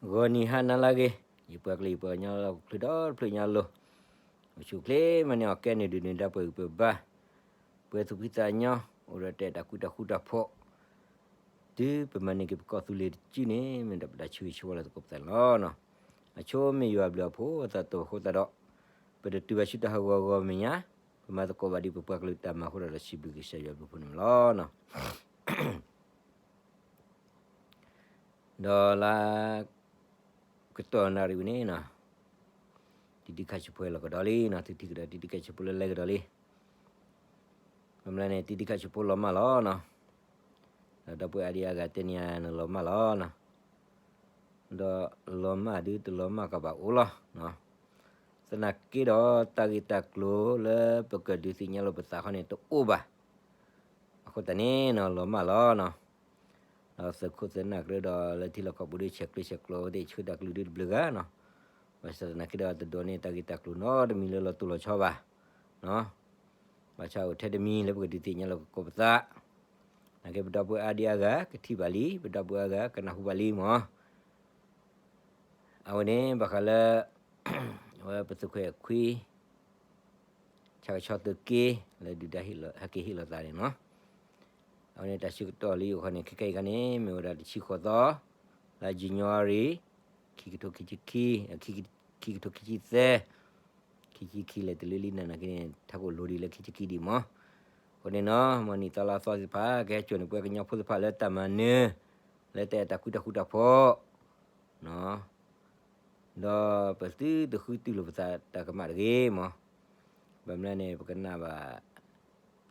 ဂီၤနံၤဟါနၤလၢအဂ့ၤ, ယပှၤကလုာ်ယပှၤကညီလၢဟီၣ်ခိၣ်ချၢဒီတဖျၢၣ်ညါလီၤ. အိၣ်ဆူၣ်အိၣ်ချ့မၤန့ၢ်အီၣ်ကဲနုာ်ဒုးနုာ်ဒါပှဲၤဂံၢ်ပှဲၤဘါ, ပှဲၤသူၣ်ဖှံသးညီ, အိၣ်ဒီးတၢ်အဲၣ်တၢ်ကွံတၢ်ဃူတၢ်ဖိး, တုၤပမၤန့ၢ်က့ၤပကီၢ်သူလ့ၤတစုန့ၣ် မ့ၢ်ဒၣ်ပတၢ်ဆၢဂ့ၤဆၢဝါလၢသကိးပသးန့ၣ်လီၤ. အဆိမ့ၢ်ယွၤအဘျုးအဖှိၣ်အသးတီၤအဃိသတးဒီး, ပတတုၤဘၣ်ဆူတၢ်ဟးဂီၤအဂီၢ်မဲာ်ညါ, ပမၤသကိးဘၣ်ဒ်ပပှၤကလုာ်တၢ်မၤအဃိဒီး ဒီးစံးဘျုးကစၢ်ယွၤအဘျုးအဖှိၣ်န့ၣ်လီၤ. ဒီးလၢ ကတီၢ်နၣ်ရံၣ်ဝံၤန့ၣ်နီၤ, တံၤတံၤခးဆံးဖိလီၤကဒီးလံနီၤ, တံၤတံၤကဒီး တံၤတံၤခးဆံးဖိလၢလဲကဒီးလံ. ဘၣ်မနုၤလဲၣ်န့ၣ် တံၤတံၤခးဆံးဖိလီၤမၢ်လီၤနီၤ. ဒီးဒီပုၢ်ဝဲၢ်အါဒံအါဂၤတဲန့ၢ်ယၤန့ၣ်လီၤမၢ်လီၤနီၤ. ဒီးလီၤမၢ်ဒုတလီၤမၢ်ကဘၣ်အိၣ်လီၤ. သနာ်က့ဒီးတၢ်ဂ့ၢ်တၢ်ကျိၤလၢပကဒုးသ့ၣ်ညါလိာ်ပသးခီန့ၣ်တအိၣ်ဘၣ်. အဃိသတးန့ၣ်နီၤ လီၤမၢ်လီၤနီၤ. ဒီးသုးခိၣ်သုးနၢ်ကရၢဒီးလၢထံလီၢ်ကီၢ်ပူၤဒုးဆဲးကျၢဆဲးကျိးဝဲသ့ၣ်ဆှၢတၢ်ကလုၢ်ဒုတဘျုးဂၤနီၤ. ဘၣ်ဆၣ်သနာ်က့ဒီးတဒိးန့ၢ်တၢ်ဂ့ၢ်တၢ်ကျိၤနီတမံၤလၢလီၤတိၢ်လီၤဆီဘၣ်နီၤ. ဘၣ်ဆၣ်အိၣ်ထဲတမံၤလၢပကဒုးသ့ၣ်ညါလိာ်ကကိးပသး သနာ်က့ပဒီပုၢ်ဝဲၢ်အါဒံအါဂၤကထံၣ်ဘၣ်လံ, ပဒီပုၢ်ဝဲၢ်အါဂၤကနၢ်ဟူဘၣ်လံမၢ်. အဝဲန့ၣ်ဘၣ်ဃးလၢ အဝဲပသုးခွဲးခွံ ဆၣ်ကဆီသုးက့ လၢဒုၣ်ဒါဟဲက့ၤဟ့ၣ်လီၤသးန့ၣ်နီၤ. အဝဲန့ၣ်တၢ်ဆၢကတီၢ်လၢယအိၣ်ခီန့ၣ် ခဲကနံၣ်အံၤခီန့ၣ် မ့ၢ်ဝဲဒၣ်တဆံဃိးသီ လါ January ခံကထိခံဆံခံ, ခံကထိခံဆံသၢ, ခံဆံခံလဲၤတလၢလံနၤနၤက့န့ၣ် ထးခိၣ်လိၤဒံးလၢခံဆံခံဒံးမၢ်. အဃိန့ၣ်နီၤ မ်နံၣ်သီလါသီသ့ၣ်တဖၣ် ကဟဲစိာ်န့ၢ်ပှၤကညီဖိသ့ၣ်တဖၣ်လၢတၢ်မၤနၢၤ လၢတၢ်အဲၣ်တၢ်ကွံတၢ်ဃူတၢ်ဖိး ဒီးပသုတဃုတုၤလိာ်ပသးတၢ်ကမၣ်တဂ့ၤမၢ်. ဘၣ်မနုၤလဲၣ်န့ၣ် ပကနၣ်ဘၣ်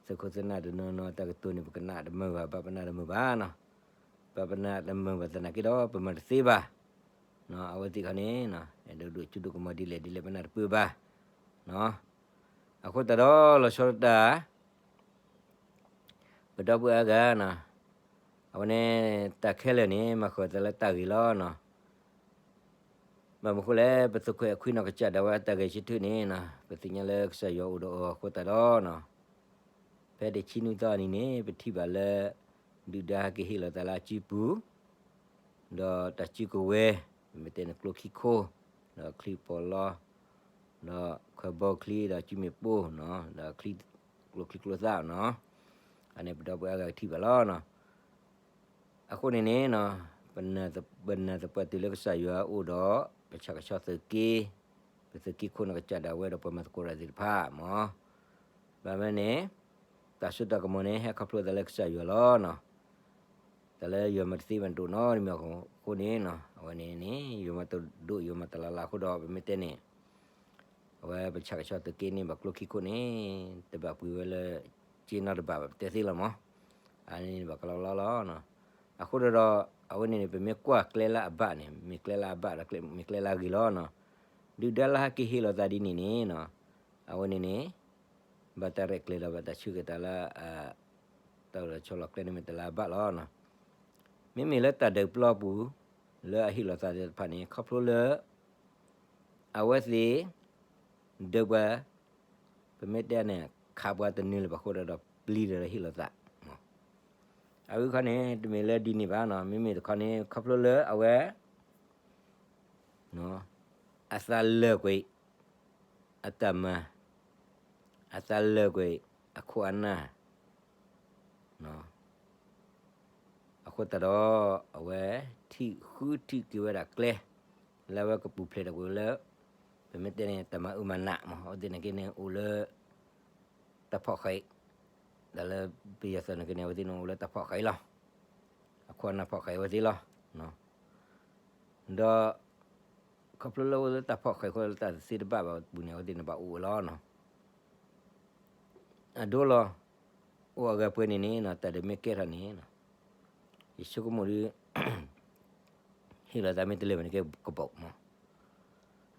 သုးခိၣ်သုးနၢ်တနီၤနီၤတၢ်ကတိၤန့ၣ် ပကနၣ်တမုာ်ဘၣ်, ဘၣ်ပနၢ်တမုာ်ဘၣ်နီၤ. ဘၣ်ပနၢ်တမုာ်ဘၣ်သနာ်က့ဒီး ပမၤတသ့ဘၣ်. အဝဲသ့ၣ်ခီန့ၣ် အဲၣ်ဒိးဒိၣ်စိဒိၣ်ကမီၤဒ်လဲၣ်ဒ်လဲၣ် ပနၢ်တပၢၢ်ဘၣ်. အဃိသတးဒီးလီၤဆီဒၣ်တၢ် ပဒီပုၢ်ဝဲၢ်အါဂၤနီၤ, အဝဲန့ၣ် တၢ်ခဲလၢာ်န့ၣ် မၤဃုာ်သးလၢတၢ်ဂ့ၤလီၤနီၤ. ဘၣ်မနုၤဃိလဲၣ် ပသုးခွဲးခွံနီၢ်ကစၢ်ဒၣ်ဝဲအတၢ်ဂဲၤဆၢထၢၣ်န့ၣ်နီၤ ပသ့ၣ်ညါလၢကစၢ်ယွၤအိၣ်ဒီးအီၤအဃိသတးဒီးနီၤ, ဖဲတဆံနွံသီအနံၤန့ၣ် ပထံၣ်ဘၣ်လၢ ဒုၣ်ဒါဟဲက့ၤဟ့ၣ်လီၤသးလၢအစုပူၤ ဒီးတၢ်စုကဝဲၤ, မ့ၢ်တဲန့ၣ်ကျိချံခိၣ်, ဒီးချံပီးလီ, ဒီးခွဲးဘီချံ, ဒီးစုမ့ၣ်ပိၢ်နီၤ, ဒီးချံကျိချံကျိသၣ်နီၤ, အန့ၣ်ပဒီပုၢ်ဝဲၢ်အါဂၤကထံၣ်ဘၣ်လီၤနီၤ. အဃိန့ၣ်န့ၣ်နီၤ, ပနၢ်သပှၢ်တုၤလၢကစၢ်ယွၤအိၣ်ဒီး ပဆၣ်ကဆီသုးက့, ပသုးက့ခိၣ်နီၢ်ကစၢ်ဒၣ်ဝဲဒီးပှၤမၤသကိးတၢ်သ့ၣ်တဖၣ်မၢ်. ဘၣ်မနုၤန့ၣ် တၢ်စိတၢ်ကမီၤန့ၣ် ဟဲခီဖျိသးလၢကစၢ်ယွၤလီၤနီၤ. တၢ်လၢယွၤမၤတသ့မၤတဒိၣ်နီတမံၤအဃိန့ၣ်နီၤ, အဝဲန့ၣ်န့ၣ် ယွၤမၤတဒိၣ်ယွၤမၤတလၤလၤအဃိဒီး ပမ့ၢ်တဲန့ၣ် အဝဲပဆၣ်ကဆီသုးက့န့ၣ် ဘၣ်ကျိခံခိၣ်န့ၣ် တဘၣ်ပှ့ၤဝဲလၢ က့နီတဘ့ၣ်ဘၣ် ပတဲသ့လီၤမၢ်. အန့ၣ်ဘၣ်ကလီလီလီၤ. အဃိဒီး အဝဲန့ၣ်န့ၣ် ပမ့ၢ်ကွၢ်ကျဲလၢအဘၣ်န့ၣ် မ့ၢ်ကျဲလၢအဘၣ်ဒီး မ့ၢ်ကျဲလၢအဂ့ၤလီၤနီၤ. ဒုၣ်ဒါလၢဟဲက့ၤဟ့ၣ်လီၤသးဒ်န့ၣ်န့ၣ်နီၤ, အဝဲန့ၣ်န့ၣ် ဘၣ်တၢ်ရဲၣ်ကျဲၤဒီးဘၣ်တၢ်ဆၢကတီၢ်လၢ တၢ်အိၣ်လီၤဆီလီၤကျဲန့ၣ်မ့ၢ်တလၢအဘၣ်လီၤနီၤ. မ့မ့ၢ်လၢတၢ်ဒုးပျီပူၤ လၢအဟ့ၣ်လီၤသးသ့ၣ်တဖၣ်န့ၣ် ခီဖျိလၢ အဝဲသ့ၣ် ဒုးပှၤ ပမ့ၢ်တဲန့ၣ် ခးပှၤတနၢၤလၢၤဘၣ်အဃိဒီး ပျံၤဒီးဟ့ၣ်လီၤသး. အဝဲခီန့ၣ် တမ့ၢ်လၢဒ်န့ၣ်ဘၣ်နီၤ, မ့မ့ၢ်တခီန့ၣ် ခီဖျိလၢအဝဲ အသးလၢာ်ကွံာ် အတၢ်မၤ, အသးလၢာ်ကွံာ် အခိၣ်အနၢ် အဃိသတးဒီး အဝဲထံၣ်ဃုထံၣ်က့ၤဝဲဒၣ်ကျဲ လၢအဝဲကပူၤဖျဲးဒၣ်ကွံာ်လၢ ပမ့ၢ်တဲန့ၣ် တၢ်မၤအၢမၤနးမၢ်, အဝဲသ့ၣ်န့ၣ်က့န့ၣ် အိၣ်လၢ တၢ်ဖီၣ်ဃဲး, တၢ်လၢပယီၤသးန့ၣ်က့န့ၣ် အဝဲသ့ၣ်န့ၣ်အိၣ်လၢတၢ်ဖီၣ်ဃဲးလီၤ. အခိၣ်အနၢ်ဖီၣ်ဃဲးအဝဲသ့ၣ်လီၤ. ဒီး ခီဖျိလၢအိၣ်လၢတၢ်ဖီၣ်ဃဲးအဃိ လၢတၢ်သ့တဘၣ်ဘၣ်အပူၤန့ၣ် အဝဲသ့ၣ်န့ၣ် ဘၣ်အိၣ်ဝဲလီၤနီၤ. အဒိလီၤ, အိၣ်အဂၤပှဲၤန့ၣ်န့ၣ်နီၤ တၢ်ဒုးမ့ၢ်ကဲထီၣ်န့ၣ်နီၤ, ယဆိကမိၣ်ဒုး ဟ့ၣ်လီၤသးမ့ၢ်တလၢာ်ဘၣ်န့ၣ်ကဲကဘီၣ်မၢ်.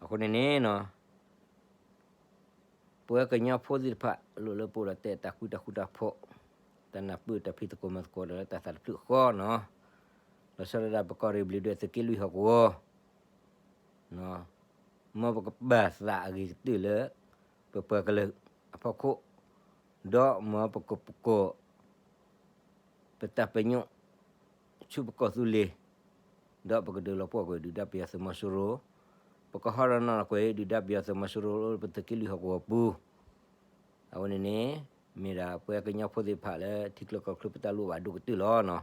အဃိန့ၣ်န့ၣ်နီၤ ပဝဲကညီဖိသ့ၣ်တဖၣ် လိၣ်လၢပအိၣ်ဒီးတၢ်အဲၣ်တၢ်ကွံတၢ်ဃူတၢ်ဖိး, တၢ်နၢ်ပၢၢ်တၢ်ဖံးသကိးမၤသကိးဒီးလၢတၢ်သးတဖျၢၣ်ဃီနီၤ, လီၤဆီဒၣ်တၢ်ပကီၢ်ရ့ၣ်ဘျ့းဒွဲၣ်သုးက့လွံၢ်ဟီၣ်ကဝီၤ မ်ပကဘၣ်သးအဂ့ၤကတၢၢ်လၢ ပပှၤကလုာ်အဖီခိၣ်, ဒီးမ်ပကပကိး ပတၢ်ပညိၣ် ဆူပကီၢ်သူလ့ၤ ဒီးပကဒုးလီၤပှီၢ်ကွံာ်ဒုၣ်ဒါပယီၤသုးမီၤစိရိၤ, ပကဟီရနီၣ်ကွံာ်ဒုၣ်ဒါပယီၤသုးမီၤစိရိၤလၢပသုးက့လွံၢ်ဟီၣ်ကဝီၤပူၤ, အဝဲန့ၣ်န့ၣ် မ့ၢ်ဒၣ်ပှၤကညီဖိသ့ၣ်တဖၣ်လၢထံချၢကီၢ်ချၢပတၢ်လိၣ်ဘၣ်ဒိၣ်ကတၢၢ်လီၤနီၤ.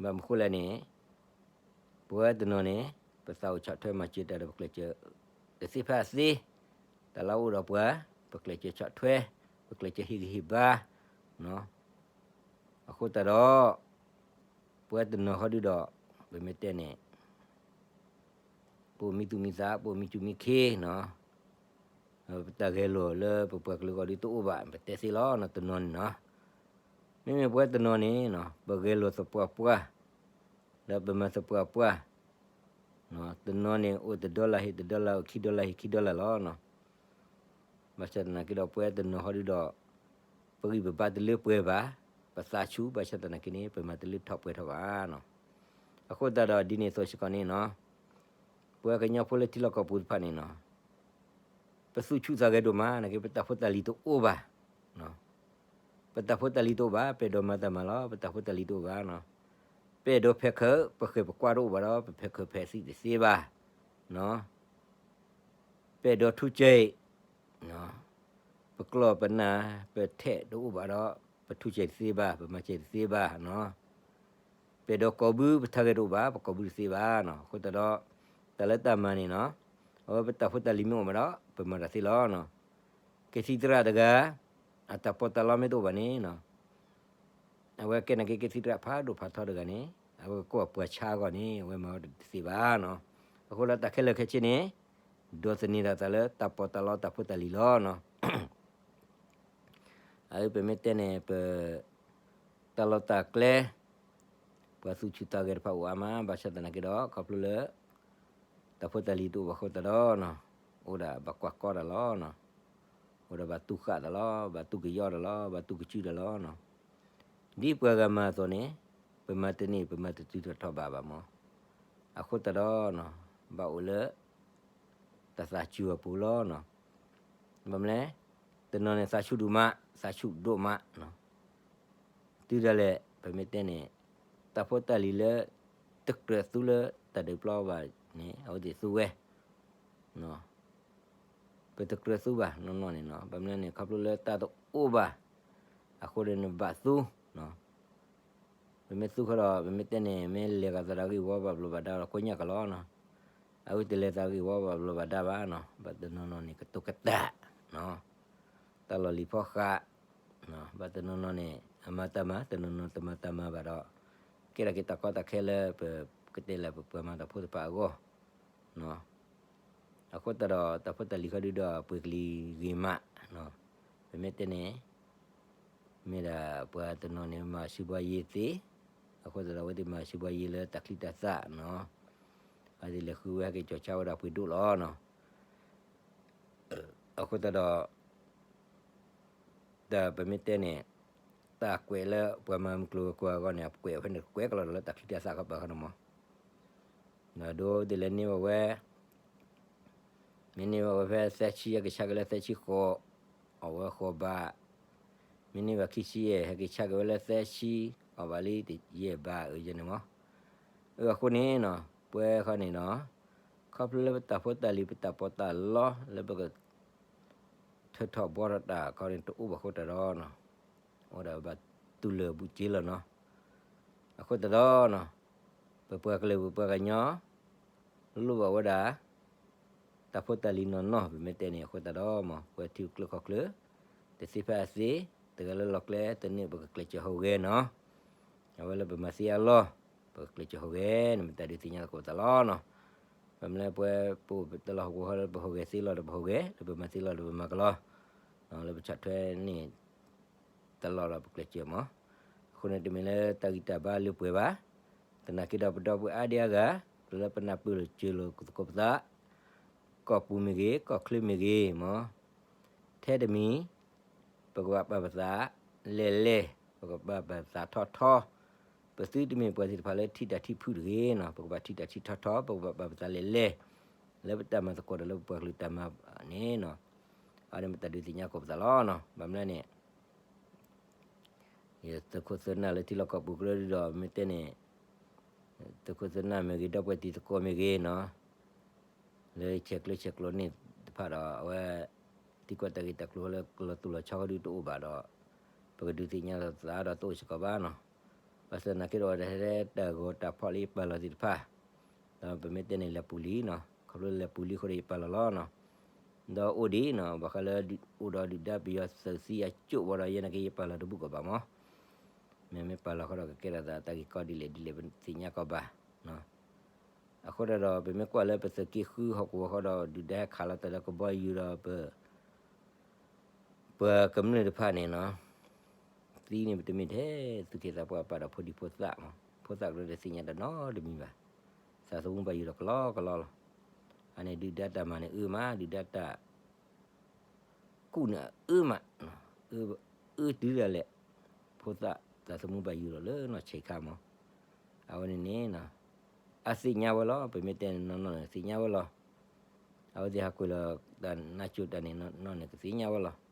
ဘၣ်မနုၤဃိလဲၣ်န့ၣ် ပဝဲတနီၤန့ၣ် ပသးအိၣ်ဆီၣ်ထွဲမၤစၢၤတၢ်ဒီးပကျဲးစၢး တသ့ဖဲအသ့, တၢ်လၢအအိၣ်ဒီးပှၤ ပကျဲးစၢးဆီၣ်ထွဲ, ပကျဲးစၢးဟ့ၣ်ဂံၢ်ဟ့ၣ်ဘါ, အဃိသတးဒီး ပဝဲတနီၤဃီဒုဒီး ပမ့ၢ်တဲန့ၣ် ပအိၣ်မံသူၣ်မံသး ပအိၣ်မံစူၢ်မံခ့နီၤ, ပတၢ်ဂဲၤလိာ်လၢပပှၤကလုာ်အဂီၢ်ဒုတအိၣ်ဘၣ် ပတဲသ့လီၤနီၤ တနီၤန့ၣ်နီၤ. မ့မ့ၢ်ပဝဲတနီၤန့ၣ်နီၤ ပဂဲၤလိာ်သပှၢ်ပှၢ် ဒီးပမၤသပှၢ်ပှၢ်, တနီၤန့ၣ်အိၣ်တဒီလၣ်ဟ့ၣ်တဒီလၣ် အိၣ်ခံဒီလၣ်ဟ့ၣ်ခံဒီလၣ်လီၤနီၤ. ဘၣ်ဆၣ်သနာ်က့ဒီးပဝဲတနီၤဃီဒုဒီး ပဂံၢ်ပဘါတလၢပှဲၤဘၣ်, ပသးဆူၣ် ဘၣ်ဆၣ်သနာ်က့န့ၣ် ပမၤတလၢထီၣ်ပှဲၤထီၣ်ဘၣ်နီၤ. အဃိသတးဒီးဒ်န့ၣ်အသိးစ့ၢ်ကီးန့ၣ်နီၤ ပဝဲကညီဖိလၢထံလီၢ်ကီၢ်ပူၤတဖၣ်န့ၣ်နီၤ ပသူၣ်ဆူၣ်သးဂဲၤဒိၣ်မး နာ်က့ပတၢ်ဖိတၢ်လံၤတအိၣ်ဘၣ်, ပတၢ်ဖိတၢ်လံၤတအိၣ်ဘၣ်, ပအဲၣ်ဒိးမၤတၢ်မၤလီၤ, ပတၢ်ဖိတၢ်လံၤတအိၣ်ဘၣ်နီၤ. ပအဲၣ်ဒိးဖဲးခုး ပဃဲၤပကွၢ်တအိၣ်ဘၣ်ဒီး ပဖဲးခုးဖဲးသံတသ့ဘၣ်နီၤ. ပအဲၣ်ဒိးထူစဲး ပကျီၢ်ပနၢ် ပထဲးတအိၣ်ဘၣ်ဒီး ပထူစဲးတသ့ဘၣ်, ပမၤစဲးတသ့ဘၣ်နီၤ. ပအဲၣ်ဒိးကိးဘု ပထါဂဲၤတအိၣ်ဘၣ်, ပကိးဘုတသ့ဘၣ်နီၤ. အဃိသတးဒီး တၢ်လၢတၢ်မၤန့ၣ်နီၤ အဝဲပတၢ်ဖိတၢ်လံၤမ့ၢ်အိၣ်မးဒီး ပမၤတၢ်သ့လီၤနီၤ. ကသံၣ်သရၣ်တဂၤ အတၢ်ပီးတၢ်လီမ့ၢ်တအိၣ်ဘၣ်န့ၣ်နီၤ အဝဲကဲနာ်က့ကသံၣ်သရၣ်ဖးဒိၣ်ဖးထီတဂၤန့ၣ် အဝဲကကွၢ်ပှၤဆါအဂီၢ်န့ၣ် အဝဲမၤဝဲတသ့ဘၣ်နီၤ. အဃိဒီးတၢ်ခဲလၢာ်ခဲဆ့န့ၣ် ဒိးသန့ၤဒၣ်သးလၢတၢ်ပီးတၢ်လီတၢ်ဖိတၢ်လံၤလီၤနီၤ. အအံၤပမ့ၢ်တဲန့ၣ် ပ တၢ်လီၢ်တၢ်ကျဲ ပှၤသူၣ်ဆူၣ်သးဂဲၤတဖၣ်အိၣ်အါမး ဘၣ်ဆၣ်သနာ်က့ဒီး ခီဖျိလၢ တၢ်ဖိတၢ်လံၤတအိၣ်ဘၣ်အဃိသတးဒီးနီၤ အိၣ်ဒၣ်ဘၣ်ကွၢ်ကီတၢ်လီၤနီၤ. အိၣ်ဒီးဘၣ်တူၢ်ဃာ်တၢ်လီၤ, ဘၣ်တူၢ်ကယီတၢ်လီၤ, ဘၣ်တူၢ်ကစုတၢ်လီၤနီၤ. ဒ်ပှၤဂၤမၤအသိးန့ၣ် ပမၤတန့ၢ် ပမၤတတုၤထီၣ်ထီၣ်ဘးဘၣ်မး. အဃိသတးဒီးနီၤ ဘၣ်အိၣ်လၢ တၢ်သးစူၤအပူၤလီၤနီၤ. ဘၣ်မနုၤလဲၣ်, တနီၤန့ၣ်သးဆူၣ်ဒိၣ်မး, သးဆူၣ်ဒိၣ်မးနီၤ. တုၤဒၣ်လဲာ် ပမ့ၢ်တဲန့ၣ် တၢ်ဖိတၢ်လံၤလၢ တကြၢးသူလၢတၢ်ဒုးပျီဘၣ်န့ၣ် အဝဲသ့ၣ်သူဝဲ ပတကြၢးသူဘၣ်နီၢ်နီၢ်န့ၣ်နီၤ. ဘၣ်မနုၤန့ၣ် ခီဖျိလၢတၢ်တအိၣ်ဘၣ် အဃိန့ၣ်ဘၣ်သူနီၤ. ပမ့ၢ်သူဃီဒီး ပမ့ၢ်တဲန့ၣ် မ့ၢ်လဲၤဂၤသးဒီးဂ့ၢ်ဝီဘၣ်ဘျီးဘၣ်ဒါဒီး ကိညၣ်ကလီနီၤ. အဝဲတလဲၤသးဂ့ၢ်ဝီဘၣ်ဘျီးဘၣ်ဒါဘၣ်နီၤ. ဘၣ်တနီၤနီၤန့ၣ် ကတိၤကတၢ်နီၤ. တၢ်လီၢ်လံၤဖီဃး ဘၣ်တနီၤနီၤန့ၣ် အမၤတၢ်မၤ တနီၤနီၤတမၤတၢ်မၤဘၣ်ဒီး ကဲထီၣ်က့ၤတၢ်ကီတၢ်ခဲလၢပကတဲလၢပပှၤမၤတၢ်ဖိတဖၣ်အဂီၢ် အဃိသတးဒီး တၢ်ဖိတၢ်လံၤဃီဒုဒီးပှ့ၤကလံၤဂ့ၤမး, ပမ့ၢ်တဲန့ၣ် မ့ၢ်ဒၣ်ပှၤတနီၤန့ၣ် မၤစံးဘှါယ့သ့, အဃိသတးဒီးအဝဲသ့ၣ်မၤစံးဘှါယ့လၢတၢ်ချံတၢ်သၣ်နီၤ, အဝဲသ့ၣ်လဲၤဃုဝဲဟဲက့ၤကၠီၤဆါဝဲဒၣ်ပှ့ၤဒိၣ်လီၤနီၤ. အဃိသတးဒီး တၢ်ပမ့ၢ်တဲန့ၣ် တၢ်ကွဲးလၢပှၤမၤမုၢ်ကျိၤဝဲၤကွာ်အဂီၢ်န့ၣ် အကွဲးဖဲန့ၣ် ကွဲးကလီၤဒီးလၢတၢ်ချံတၢ်သၣ်ခီပၤဃီန့ၣ်မး. ဒီးဒ်သိးလဲၤန့ၢ်ဘၣ်ဝဲ မ့ၢ်န့ၢ်ဘၣ်ဝဲဖဲသၢဆံ ဟဲက့ၤဆါက့ၤလၢသၢဆံဃိး, အီၣ်ဝဲဃိးဘး, မ့ၢ်န့ၢ်ဘၣ်ခံဆံယဲၢ် ဟဲက့ၤဆါက့ၤဝဲလၢသၢဆံ, အီၣ်ဘၣ်လံတယဲၢ်ဘးအၢယဲန့ၣ်မး. အဃိန့ၣ်နီၤ ပှၤဃီန့ၣ်နီၤ ခီဖျိလၢပတၢ်ဖိတၢ်လံၤ ပတၢ်ပီးတၢ်လီလၢပက ထၢထီၣ်ဘှီထီၣ်တၢ်ခီန့ၣ် တအိၣ်ဘၣ်အဃိသတးဒီးနီၤ, အိၣ်ဒၣ်ဘၣ်တူၢ်လၢာ်ဘူးက့လီၤနီၤ. အဃိသတးဒီးနီၤ ပပှၤကလုာ်ပပှၤကညီ လိၣ်ဘၣ်ဝဲဒၣ် တၢ်ဖိတၢ်လံၤနီၢ်နီၢ် ပမ့ၢ်တဲန့ၣ် အဃိသတးဒီးမး ပဝဲထံချၢကီၢ်ချၢ တသ့ဖဲအသ့, တဂၤလၢလီၢ်ကျဲ တန့ၢ် ပကကျဲးစၢးဟူးဂဲၤနီၤ. အဝဲလၢပမၤသ့အလီၢ် ပကကျဲးစၢးဟူးဂဲၤန့ၣ် မတၤဒုးသ့ၣ်ညါသကိးပသးလီၤနီၤ. ဘၣ်မနုၤလၢပဝဲပအိၣ်တၢ်လီၢ်ဟီၣ်ကဝီၤဟီလၢပဟူးဂဲၤသ့လီၤဒီး ပဟူးဂဲၤ, လၢပမၤသ့လီၤဒီးပမၤကလီ, လၢပဆီၣ်ထွဲန့ၣ် တၢ်လီၢ်ဒီးပကျဲးစၢးမး. အဃိန့ၣ်တမ့ၢ်လၢတၢ်ဂံၢ်တၢ်ဘါလၢပှဲၤဘၣ်. သနာ်က့ဒီးပဒီပုၢ်ဝဲၢ်အါဒံအါဂၤ လၢပနၢ်ပၢၢ်လိာ်စၢၤလိာ်သကိးပသး ကီၢ်ပူၤမ့ၢ်ဂ့ၤ ကီၢ်ချၢမ့ၢ်ဂ့ၤမး, ထဲတမံၤ ပကဘၣ်ပာ်ပသးလဲၢ်လဲၢ်, ပကဘၣ်ပာ်ပသးထီထီ, ပသုတမ့ၢ်ပှၤသ့ၣ်တဖၣ်လၢထံတၢ်ထံဖုၣ်တဂ့ၤနီၤ, ပကဘၣ်ထံတၢ်ထံထီထီ, ပကဘၣ်ပာ်ပသးလဲၢ်လဲၢ်, လၢပတၢ်မၤသကိးတၢ်လၢပပှၤကလုာ်တၢ်မၤန့ၣ်နီၤ. အန့ၣ်မတၤဒုးသ့ၣ်ညါသကိးပသးလီၤနီၤ. ဘၣ်မနုၤလဲၣ်န့ၣ် ယသုးခိၣ်သုးနၢ်လၢထံလီၢ်ကီၢ်ပူၤကရၢဒုဒီး မ့ၢ်တဲန့ၣ် သုးခိၣ်သုးနၢ်မ့ၢ်ဂ့ၤ ဒီပုၢ်ဝဲၢ်တံၤသကိးမ့ၢ်ဂ့ၤနီၤ, လၢဆဲးကျိးဆဲးကျိးန့ၣ်တဖၣ်ဒီး အဝဲ သံကွၢ်တၢ်ဂ့ၢ်တၢ်ကျိၤလၢကလီၤတူၢ်လီၤဆီဃီဒုတအိၣ်ဘၣ်ဒီး ပကဒုးသ့ၣ်ညါလိာ်သးဒီးတအိၣ်စ့ၢ်ကီးဘၣ်နီၤ. ဘၣ်ဆၣ်သနာ်က့ဒီး ဝဲဒၣ်ဟဲတၢ်ဂီၤတၢ်ဖီၣ်လၢယပာ်လီၤသ့ၣ်တဖၣ်, ဒီးပမ့ၢ်တဲန့ၣ်လဲၤပူၤလံနီၤ, ခီဖျိလဲၤပူၤလံအဃိဒီးယပာ်လီၤလီၤနီၤ. ဒီးအိၣ်ဒံးနီၤ, ဘၣ်ဃးလၢအိၣ်ဒီးဒုၣ်ဒါပယီၤသုးသံအကၠိၣ်ဝံၤဒီး ယဲနာ်က့ယပာ်လီၤတဘူၣ်ကီးဘၣ်မး, မ့မ့ၢ်ပာ်လီၤဃီဒီးကကဲထီၣ်သးတၢ်ဂ့ၢ်ကီဒ်လဲၣ်ဒ်လဲၣ် ပသ့ၣ်ညါကီးဘၣ်. အဃိဒီး ပမ့ၢ်ကွၢ်လၢပသုးက့ဃုဟီၣ်ကဝီၤဃီဒီး ဒုၣ်ဒါဟဲခးလီၤတၢ်လၢကဘီယူၤဒီး ပ ပှၤကမျၢၢ်တဖၣ်န့ၣ်နီၤ, သံန့ၣ်ပတမ့ၢ်ထဲသူၣ်က့သးပှၢ်ပာ်ဒီးဖိဒံဖိသၣ်မး, ဖိသၣ်ကရၢတသ့ၣ်ညါတၢ်နီတမံၤဘၣ်, သးသမူဘၣ်ယိၣ်ဒီးကလီကလီလီၤ. အန့ၣ်ဒုၣ်ဒါတၢ်မၤန့ၣ်အၢမး, ဒုၣ်ဒါတၢ်ကူၣ်န့ၣ်အၢမး, အၢတုၤဒၣ်လဲာ်, ဖိသၣ်သးသမူဘၣ်ယိၣ်ဒီးလၢနီၢ်ဆံးခါမး, အဝဲန့ၣ်န့ၣ် အသ့ၣ်ညါဝဲလီၤ. ပမ့ၢ်တဲန့ၣ်နီၢ်နီၢ်န့ၣ် သ့ၣ်ညါဝဲလီၤ. အဝဲသ့ၣ်ဟးကွံာ်လီၤတၢ်နါစိၤတၢ်န့ၣ်နီၢ်န့ၣ် ကသ့ၣ်ညါဝဲလီၤ.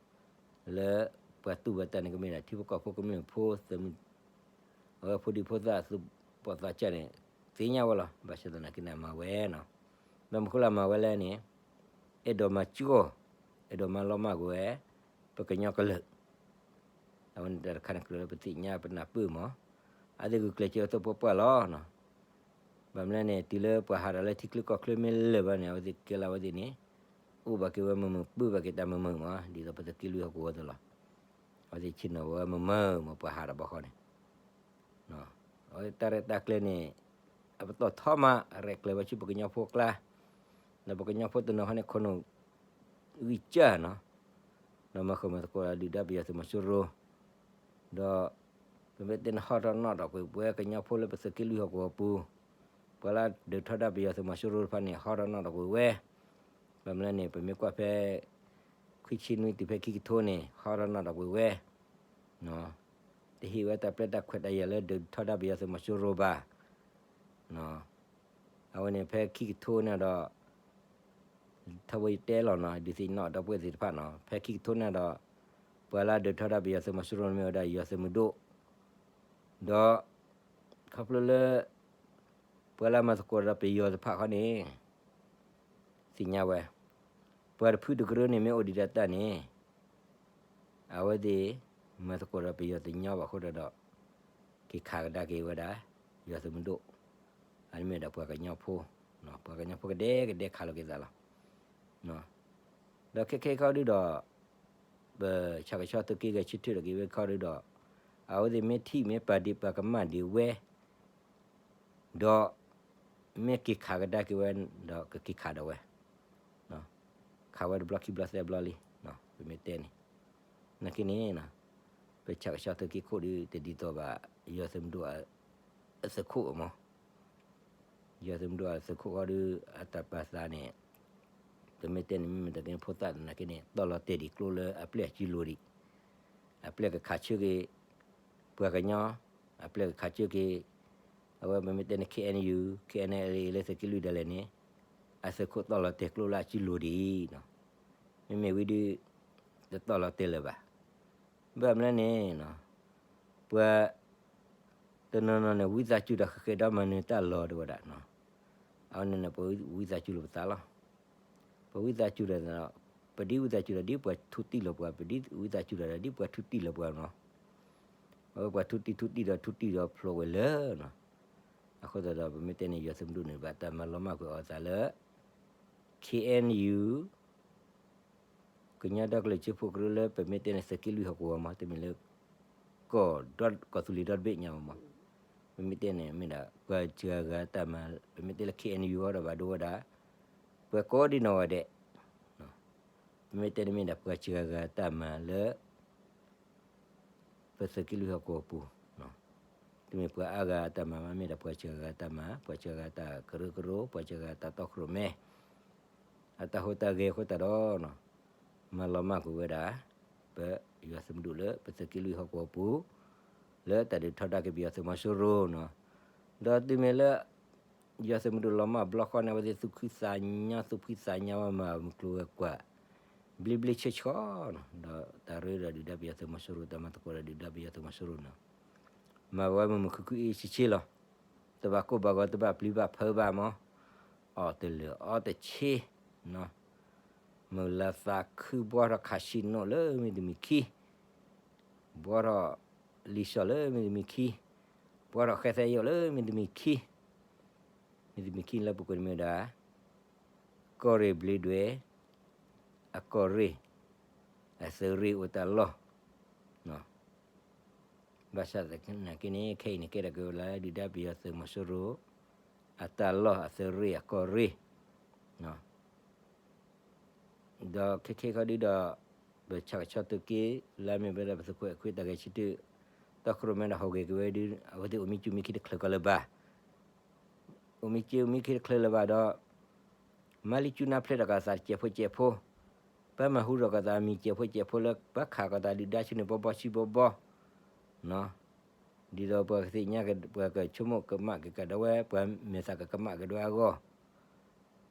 လၢပှၤတူၢ်ဘၣ်တၢ်န့ၣ် ကမ့ၢ်ဒၣ်ထံဖိကီၢ်ဖိကမျၢၢ်ဖိသၢမုၢ်, အဝဲဖိဒံဖိသၣ်သူၣ်ဘီၣ်သးစၢ်န့ၣ် သ့ၣ်ညါဝဲလီၤ. ဘၣ်ဆၣ်သနာ်က့န့ၣ် အမၤဝဲနီၤ, ဘၣ်မနုၤဃိလၢအမၤဝဲလဲၣ်န့ၣ်, အဲၣ်ဒိးမၤစှီၤ, အဲၣ်ဒိးမၤလီၤမၢ်ကွံာ်ဝဲ ပကညီကလုာ် အဝဲန့ၣ်တၢ်တခါန့ၣ် ကြၢးလၢပသ့ၣ်ညါပနၢ်ပၢၢ်မး, အဝဲသ့ၣ်ဂုာ်ကျဲးစၢးအသိးပှဲၤပှဲၤလီၤနီၤ. ဘၣ်မနုၤလဲၣ်န့ၣ် တုၤလၢပှၤဟးဒီးလၢထံချၢကီၢ်ချၢမ့ၢ်လၢာ်ဘၣ်န့ၣ် အဝဲသ့ၣ်ကဲလၢအဝဲသ့ၣ်န့ၣ် အိၣ်ဘၣ်က့ၤဝဲမုာ်မုာ် ပၢဘၣ်က့ၤတၢ်မုာ်မုာ်မး ဒ်သိးပသုးက့လွံၢ်ဟီၣ်ကဝီၤအသိးလီၤ. အဝဲသ့ၣ်ဆ့ၣ်နီၤဝဲမုာ်မုာ်မး ပှၤဟးဒီးဘီဃီန့ၣ် အဝဲတၢ်ရဲၣ်တၢ်ကျဲၤန့ၣ် အပတီၢ်ထီမး ရဲၣ်ကျဲၤဝဲဆူပကညီဖိအကျါ, ဒီးပကညီဖိတနီၤခီန့ၣ် ခိၣ်နူာ်ဂံၢ်စၢ်နီၤ, ဒီးမၤဃုာ်မၤသကိးဒီးဒုၣ်ဒါပယီၤသုးမီၤစိရိၤ, ဒီး ပမ့ၢ်တဲန့ၣ် ဟီထီၣ်နီၣ်ဒီးကွံာ်ပဝဲကညီဖိလၢပသုးက့လွံၢ်ဟီၣ်ကဝီၤပူၤ, ပှၤလၢဒုးထီဒါပယီၤသုးမီၤစိရိၤတဖၣ်န့ၣ် ဟီထီၣ်နီၣ်ဒီးကွံာ်ဝဲ, ဘၣ်မနုၤလဲၣ်န့ၣ် ပမ့ၢ်ကွၢ်ဖဲ ခွံဆံနွံတုၤဖဲခံကထိန့ၣ် ဟီထီၣ်နီၣ်ဒီးကွံာ်ဝဲ တဟ့ၣ်ဝဲတၢ်ပျဲတၢ်ခွဲးတၢ်ယာ်လၢဒုးထီဒါပယီၤသုးမီၤစိရိၤဘၣ်. အဝဲန့ၣ်ဖဲခံကထိန့ၣ်ဒီး ထီဘိယတဲလီၤနီၤ ဒုးသ့ၣ်နီၣ်ဒီပုၢ်ဝဲၢ်သ့ၣ်တဖၣ်နီၤ ဖဲခံကထိန့ၣ်ဒီး ပှၤလၢဒုးထီဒါပယီၤသုးမီၤစိရိၤန့ၣ်မ့ၢ်ဝဲဒၣ်ယီၤသုးမုၢ်ဒိၣ်, ဒီး ခီဖျိလၢ ပှၤလၢမၤသကိးဒီးပယီၤတဖၣ်ခီန့ၣ် သ့ၣ်ညါဝဲ, ပှၤတဖုတကရၢန့ၣ်မ့ၢ်အိၣ်ဒံးဒၣ်တၢ်န့ၣ် အဝဲသ့ၣ် မၤသကိးဒီးပယီၤတညီဘၣ်အဃိဒီး က့ၤခးကဒါက့ၤဝဲဒၣ် ယီၤသုးမုၢ်ဒိၣ်, အန့ၣ်မ့ၢ်ဒၣ်ပှၤကညီဖိ, ပှၤကညီဖိကဒဲကဒဲခးလိာ်က့ၤသးလီၤ. ဒီးခဲခဲခီဒုဒီး ပဆၣ်ကဆီသုးက့ဂဲၤဆၢထၢၣ်ထီၣ်က့ၤဝဲခီဒုဒီး အဝဲသ့ၣ်မ့ၢ်ထံၣ်မ့ၢ်ပာ်ဒံးပှၤကမၣ်ဒံးဝဲ ဒီး မ့ၢ်က့ၤခးကဒါက့ၤဝဲ ဒီးကက့ၤခးဒီးဝဲ, ခးဝဲတဘျီခံဘျီသၢဘျီလံ, ပမ့ၢ်တဲန့ၣ်, နာ်က့န့ၣ် ပဆၣ်ကဆီသုးက့ခိၣ်ဒီး တဒ်သိးဘၣ် ယီၤသုးမုၢ်ဒိၣ်အသုးခိၣ်မး, ယီၤသုးမုၢ်ဒိၣ်အသုးခိၣ်ဃီဒီး အတၢ်ပာ်သးန့ၣ် ပမ့ၢ်တဲန့ၣ် မ့မ့ၢ်တက့ၢ်ဖိသၣ်နာ်က့န့ၣ် တီၢ်လီၤတဲာ်ဒံးကျိလၢအပျဲၢ်အစုလိၤဒံး, အပျဲၢ်ကခးဆၢက့ၤ ပှၤကညီ, အပျဲၢ်ကခးဆၢက့ၤ အဝဲပမ့ၢ်တဲန့ၣ် KNU KNLA လၢသုးက့လွံၢ်ဒၣ်လဲာ်န့ၣ် အသုးခိၣ်တီၢ်လီၤတဲာ်ကျိလၢအစုလိၤဒံး, မ့မ့ၢ်ဝံၤဒီး တတီၢ်လီၤတဲာ်လၢၤဘၣ်. ဘၣ်မနုၤလဲၣ်န့ၣ် ပှၤ တနီၤနီၤန့ၣ် ဝံသးစူၤဒီးဃဲၤဃဲၤဒီးမၤနၢၤတၢ်လီၤတဝဲဒၣ်, အဝဲန့ၣ်န့ၣ် ပဝံသးစူၤလိာ်ပသးလီၤ. ပဝံသးစူၤဒီး ပဒ်ဝံသးစူၤဒီးဒ်ပှၤထူတံၢ်လီၤပှၤ ပဒ်ဝံသးစူၤဒီးဒ်ပှၤထူတံၢ်လီၤပှၤနီၤ, အဝဲပှၤထူတံၢ်ထူတံၢ်ဒီးထူတံၢ်ဒီးဖျိးဝဲလၢနီၤ, အဃိသတးဒီး ပမ့ၢ်တဲန့ၣ် ယီၤသုးမုၢ်ဒိၣ်န့ၣ် ဘၣ်တၢ်မၤလီၤမၢ်ကွံာ်အီၤသးလၢ KNU ကညီဒီကလုာ်စၢဖှိၣ်ကရၢလၢပမ့ၢ်တဲန့ၣ် သုးက့လွံၢ်ဟီၣ်ကဝီၤမး တမ့ၢ်လၢ ကီၢ်ဒီ ကီၢ်သူလ့ၤဒီတဘ့ၣ်ညါမး, ပမ့ၢ်တဲန့ၣ် မ့ၢ်ဒၣ် ပှၤစှၤဂၤတၢ်မၤ ပမ့ၢ်တဲလၢ KNU အီၤဒီးဘၣ်ဒိဝဲဒၣ် ပှၤကိးဒံနီၢ်ဂၤဒဲး, ပမ့ၢ်တဲန့ၣ်မ့ၢ်ဒၣ်ပှၤစှၤဂၤတၢ်မၤလၢ ပသုးက့လွံၢ်ဟီၣ်ကဝီၤပူၤ, တမ့ၢ်ပှၤအါဂၤအတၢ်မၤဘၣ် မ့ၢ်ဒၣ်ပှၤစှၤဂၤတၢ်မၤ, ပှၤစှၤဂၤတၢ်ကရၢကရိ, ပှၤစှၤဂၤတၢ်တီခိၣ်ရိၣ်မဲ, အတၢ်ဟူးတၢ်ဂဲၤအဃိသတးဒီး မၤလီၤမၢ်ကွံာ်ဝဲဒၣ် ပယီၤသုးမုၢ်ဒိၣ်လၢပသုးက့လွံၢ်ဟီၣ်ကဝီၤပူၤ လၢတၢ်ဒုးထီဒါက့ၤပယီၤသုးမီၤစိရိၤနီၤ, ဒီးတုၤမ့ၢ်လၢ ယီၤသုးမုၢ်ဒိၣ်လီၤမၢ်ဘျီဃီန့ၣ် အဝဲသ့ၣ်သူၣ်ခုသးညီ သူၣ်ဖှံသးညီဝဲမၤမုၢ်ကျိၤဝဲၤကွာ် ဘျ့ဘျ့ဆှီဆှီနီၤ, ဒီးတၢ်ရ့ဒီးဒုၣ်ဒါပယီၤသုးမီၤစိရိၤ တၢ်မၤသကိးဒီးဒုၣ်ဒါပယီၤသုးမီၤစိရိၤနီၤ, မၤဝဲမုာ်မုာ်ခုၣ်ခုၣ်အ့ၣ်ဆ့ဆ့လီၤ. တဘၣ်ကိၢ်ဘၣ်ဂီၤ တဘၣ်ပျံၤဘၣ်ဖုးဘၣ်မး, အီၣ်တလၢာ်အီတဆ့, မုၢ်လၢ်သးခု ဘှီထီၣ်ခးဆံးနိၣ်လၢမ့ၢ်တမံၤခံ, ဘှီထီၣ်လံာ်စီၣ်လၢမ့ၢ်တမံၤခံ, ဘှီထီၣ်ဃဲသဲယိာ်လၢမ့ၢ်တမံၤခံ, မ့ၢ်တမံၤခံလၢပူၤကွံာ်တမ့ၢ်ဒၣ် ကီၢ်ရ့ၣ်ဘျ့းဒွဲၣ် အကီၢ်ရ့ၣ် အသုးရ့ၣ်အိၣ်တၢ်လီၢ်, ဘၣ်ဆၣ်သနာ်က့န့ၣ် ခဲအံၤန့ၣ် ကဲထီၣ်က့ၤဝဲလၢဒုၣ်ဒါပယီၤသုးမီၤစိရိၤ အတၢ်လီၢ်အသုးရ့ၣ်အကီၢ်ရ့ၣ် ဒီးခဲခဲခီဒုဒီး ပဆၣ်ကဆီသုးက့ လၢမ့ၢ်ဝဲဒၣ်ပသုးခိၣ်အဲၣ်ခွံတၢ်ဂဲၤဆၢထၢၣ် တီခိၣ်ရိၣ်မဲဒီးဟူးဂဲၤက့ၤဝဲဒု အဝဲသ့ၣ်အိၣ်မံကၠူၣ်မံခံတချုးကီးလၢၤဘၣ်, အိၣ်မံကၠူၣ်မံခံတချုးလၢၤဘၣ်ဒီး မၤလံကၠူနါဖျဲးထီၣ်ကးသးတစဲးဖိစဲးဖိ, ပမၤဟူထီၣ်ကးသးမံၤစဲးဖိစဲးဖိလၢ ပှၤခးကီးသးဒုၣ်ဒါဆူန့ၣ် ဘီဘီဆံဘီဘီ ဒ်သိးပှၤကသ့ၣ်ညါ ပှၤကဆိကမိၣ်ကမၣ်က့ၤကဒီးဝဲ ပှၤမဲာ်သးကကမၣ်ကဒီးအဂီၢ်,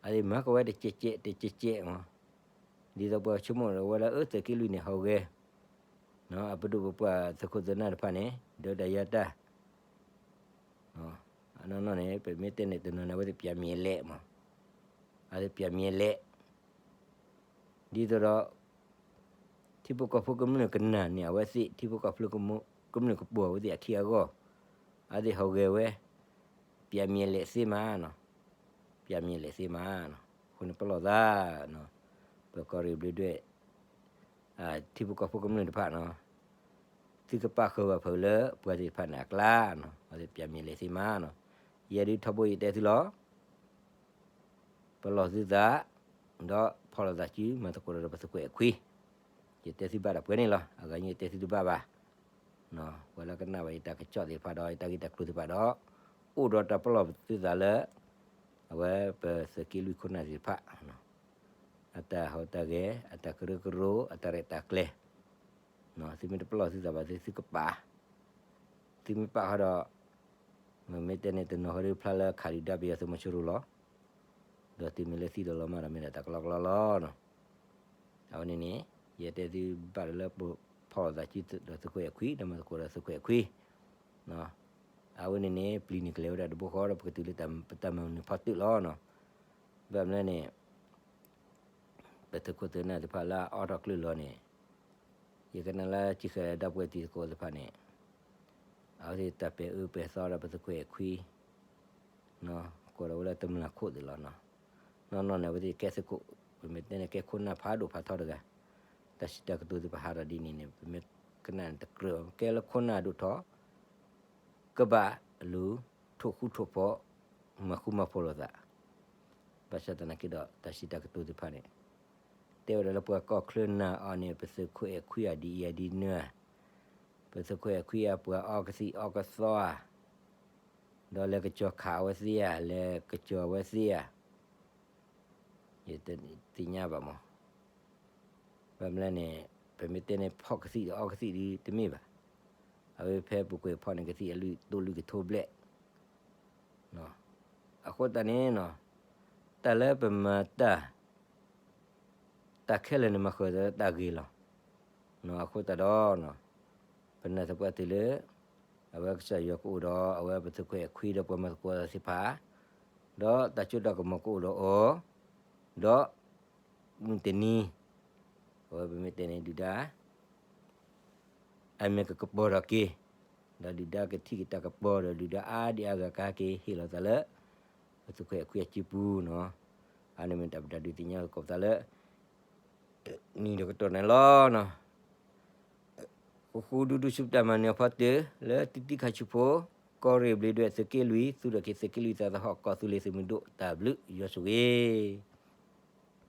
အသ့ၣ်မၤကီးဝဲတကဲးကဲးတကဲးကဲးမး, ဒ်သိးပှၤကဆိကမိၣ်ဝဲလၢအၢသုးက့လွံၢ်န့ၣ် ဟူးဂဲၤ, အပဒိၣ်ပပှၢ်သုးခိၣ်သုးနၢ်တဖၣ်န့ၣ် ဒုးတၢ်ယါတၢ် အနီၢ်နီၢ်န့ၣ် ပမ့ၢ်တဲန့ၣ်တနီၤန့ၣ် အဝဲသ့ၣ်ပျးမံၤအလဲၣ်မး, အဝဲသ့ၣ်ပျးမံၤအလဲၣ် ဒ်သိးဒီး ထံဖိကီၢ်ဖိကမျၢၢ်ကနၣ်န့ၣ် အဝဲသ့ၣ် ထံဖိကီၢ်ဖိကမျၢၢ်ကပိာ်အဝဲသ့ၣ်အခံအဂီၢ်, အဝဲသ့ၣ်ဟူးဂဲၤဝဲ, ပျးမံၤအလဲၣ်သ့မးနီၤ, ပျးမံၤအလဲၣ်သ့မးနီၤ, အဃိန့ၣ်ပလီၢ်သး, ပကီၢ်ရ့ၣ်ဘျ့းဒွဲၣ် ထံဖိကီၢ်ဖိကမျၢၢ်တဖၣ်နီၤ, သုကပာ်ဃုာ်ဘၣ်ဖုးလၢပှၤသ့ၣ်တဖၣ်န့ၣ်အကျါနီၤ, အဝဲသ့ၣ်ပျးမံၤအလဲၣ်သ့မးနီၤ, ယဲဒုးထီဘိယတဲသုလီၤ ပလီၢ်သုသး, ဒီးဖီၣ်လိာ်သးစု မၤသကိးဒီးပသုးခိၣ်အဲၣ်ခွံ, ယတဲသုဘၣ်ဒီးပှဲၤန့ၣ်လီၤ, အဂၤညါယတဲသုတဘၣ်ဘၣ်, ပှၤလၢကနၣ်ဘၣ်ယတၢ်ကစီၣ်သ့ၣ်တဖၣ်ဒီး ယတၢ်ဂ့ၢ်တၢ်ကျိၤသ့ၣ်တဖၣ်ဒီး, အိၣ်ဒီးတၢ်ပလီၢ်သုသးလၢ အဝဲပသုးက့လွံၢ်ခိၣ်နၢ်သ့ၣ်တဖၣ် အတၢ်ဟူးတၢ်ဂဲၤ အတၢ်ကရၢကရိ အတၢ်ရဲၣ်တၢ်ကျဲၤ, သုမ့ၢ်တပလီၢ်သုသးဘၣ် သုသုကပာ်, သုမ့ၢ်ပာ်ဃီဒီး မ့မ့ၢ်တဲန့ၣ်တနီၤဃီဒုးဖျါလၢခးဒုၣ်ဒါပယီၤသုးမီၤစိရိၤလီၤ, ဒီးသုမ့ၢ်လၢသံဒီးလီၤမၢ်ဒီးမ့ၢ်ဒၣ်တၢ်ကလီကလီလီၤ. အဝဲန့ၣ်န့ၣ် ယတဲသုဘၣ်ဒီးလၢပဖီၣ်လိာ်သးစုဒီးသုးခိၣ်အဲၣ်ခွံ ဒီးမၤသကိးဒီးသုးခိၣ်အဲၣ်ခွံ အဝဲန့ၣ်န့ၣ် ပျံၤန့ၢ်ကလဲၤဝဲဒၣ်တဘိဃီဒီး ပကတုၤလၢပတၢ်မၤနၢၤဖီတၢၣ်လီၤ. ဘၣ်မနုၤလဲၣ်န့ၣ် ပသုးခိၣ်သုးနၢ်သ့ၣ်တဖၣ်လၢအအိၣ်ထီၣ်ကျၢၢ်လီၤန့ၣ် ယကနၣ်လၢကံၣ်ဃဲဒီပုၢ်ဝဲၢ်တံၤသကိးသ့ၣ်တဖၣ်န့ၣ် အဝဲသ့ၣ်တၢ်ပဲာ်အၢပဲာ်သီဒီးပသုးခိၣ်အဲၣ်ခွံ ကိးဒီးဝဲလၢတမျၢ်ခိၣ်သ့ၣ်လီၤ. နီၢ်နီၢ်န့ၣ် အဝဲသ့ၣ်ကဲသုးခိၣ် ပမ့ၢ်တဲန့ၣ် ကဲခိၣ်နၢ်ဖးဒိၣ်ဖးထီတဂၤ, တၢ်စံးတၢ်ကတိၤသ့ၣ်တဖၣ်ဟးထီၣ်ဒ်န့ၣ်န့ၣ် ပမ့ၢ်ကနၣ်န့ၣ်တကြၢး ကဲလၢခိၣ်နၢ်ဒိၣ်ထီၣ် ကဘၣ်လူၤထိၣ်ဃူထိၣ်ဖိး မၤဃူမၤဖိးလိာ်သး, ဘၣ်ဆၣ်သနာ်က့ဒီး တၢ်စံးတၢ်ကတိၤသ့ၣ်တဖၣ်န့ၣ် တဲဝဲဒၣ်လၢပှၤကီၢ်ချၢနာ်အီၤန့ၣ် ပသုးခိၣ်အဲၣ်ခွံဧါဒ်အံၤဧါဒ်နုၤဧါ, ပသုးခိၣ်အဲၣ်ခွံဧါ ပှၤအီကသံၣ်အီကသီဧါ, ဒီးလဲၤကစီၤခးအဝဲသ့ၣ်ဧါ, လဲၤကစီၤအဝဲသ့ၣ်ဧါ ယတသ့ၣ်ညါဘၣ်မး. ဘၣ်မနုၤလဲၣ်န့ၣ် ပမ့ၢ်တဲန့ၣ် ဖီၣ်ကသံၣ်ဒီးအီကသံၣ်ဒ်တမ့ၢ်ဘၣ်. အဝဲဖဲပူၤကွံာ်ဖီၣ်န့ၢ်ကသံၣ်အလွံၢ်တိၢ်လွံၢ်ကထိဘျဲၣ်. အဃိသတးန့ၣ် တၢ်လၢပမၤတၢ် တၢ်ခဲလၢာ်န့ၣ်မၤဃုာ်ဒီးတၢ်ဂ့ၤလီၤ. အဃိသတးဒီး ပနာ်သပှၢ်တုၤလၢ အဝဲကစၢ်ယွၤကအိၣ်ဒီး အဝဲပသုးခိၣ်အဲၣ်ခွံဒီးပှၤမၤသကိးသ့ၣ်တဖၣ်, ဒီးတၢ်စိတၢ်ကမီၤကအိၣ်ဒီးအီၤ, ဒီး မုၢ်တနံၤ အဝဲပမ့ၢ်တဲန့ၣ်ဒုၣ်ဒါ အမ့ၢ်ကကပီၤထီၣ်က့ၤ, ဒီးဒုၣ်ဒါကထံၣ်က့ၤတၢ်ကပီၤဒီး ဒုၣ်ဒါအါဒံအါဂၤကဟဲက့ၤဟ့ၣ်လီၤသးလၢ ပသုးခိၣ်အဲၣ်ခွံအစုပူၤနီၤ. အန့ၣ်မ့ၢ်တၢ်ပတၢ်ဒုးသ့ၣ်ညါသကိးပသးလၢ နံၤဒီးကတီၢ်န့ၣ်လီၤ. ဃူဃူဒူဒူဆူပတၢ်မၤနၢၤဖီတၢၣ် လၢတံတံခါဆူဖိ ကီၢ်ရ့ၣ်ဘျ့းဒွဲၣ်သုးက့လွံၢ် သူၣ်ထီၣ်က့ၤသုးက့လွံၢ်သးသဟီၣ် ကီၢ်သူလ့ၤသုးမုၢ်ဒိၣ် တၢ်ဘျုးယွၤဆိၣ်ဂ့ၤ